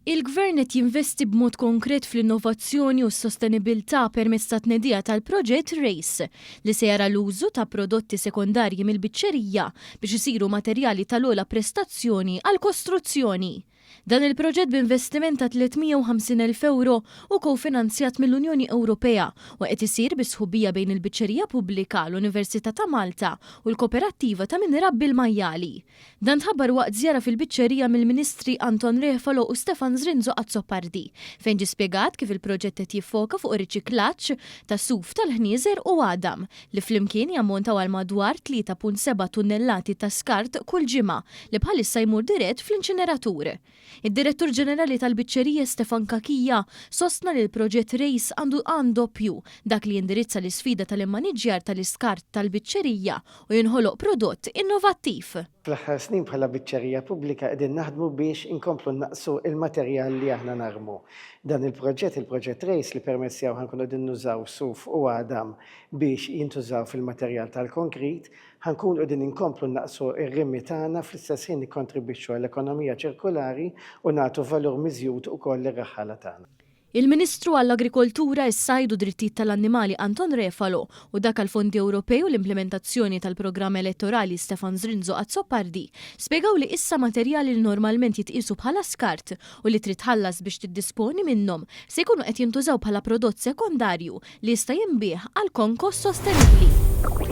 Il-Gvern qed jinvesti b'mod konkret fl-innovazzjoni u s-sostenibilità permezz tat-tnedija tal-proġett RACE, li se jara l-użu ta' prodotti sekondarji mill-biċċerija biex isiru materjali tal-ogħla prestazzjoni għall-kostruzzjoni. Dan il-proġett b'investiment ta' 350,000 ewro hu kofinanzjat mill-Unjoni Ewropea u qed isir bi sħubija bejn il-Biċċerija Pubblika, l-Università ta' Malta u l-Koperattiva ta' Min Irabbi l-Majjali. Dan tħabbar waqt żjara fil-biċċerija mill-Ministri Anton Refalo u Stefan Zrinzo Azzopardi, fejn ġie spjegat kif il-proġett qed jiffoka fuq ir-riċiklaġġ ta' suf tal-ħnieżer u għadam, li flimkien jammontaw għal madwar 3.7 tunnellati ta' skart kull ġimgħa li bħalissa jmur dirett fl-inċineratur. Id-Direttur Ġenerali tal-Biċċerija Stefan Cachia sostna li l-proġett race għandu għan doppju, dak li jindirizza l-isfida tal-immaniġġjar tal-iskart tal-biċċerija u jinħoloq prodott innovattiv. Fl-aħħar snin bħala Biċċerija Pubblika qegħdin naħdmu biex inkomplu nnaqqsu l-materjal li aħna narmu. Dan il-proġett, il-proġett race li permezz tiegħu ħa nkunu qegħdin nużaw suf u għadam biex jintużaw fil-materjal tal-konkrit, Ħa nkunu qegħdin inkomplu nnaqqsu r-rimi tagħna fl-istess ħin nikkontribwixxu għall-ekonomija ċirkulari u nagħtu valur miżjud ukoll lir-raħħala tagħna. Il-Ministru għall-Agrikoltura, is-Sajd u Drittijiet tal-Annimali Anton Refalo u dak għall-Fondi Ewropej u l-Implimentazzjoni tal-Programm Elettorali Stefan Zrinzo Azzopardi spjegaw li issa materjali li normalment jitqiesu bħala skart u li trid tħallas biex tiddisponi minnhom se jkunu qed jintużaw bħala prodott sekondarju li jista' jinbiegħ għal konkos sostenibbli.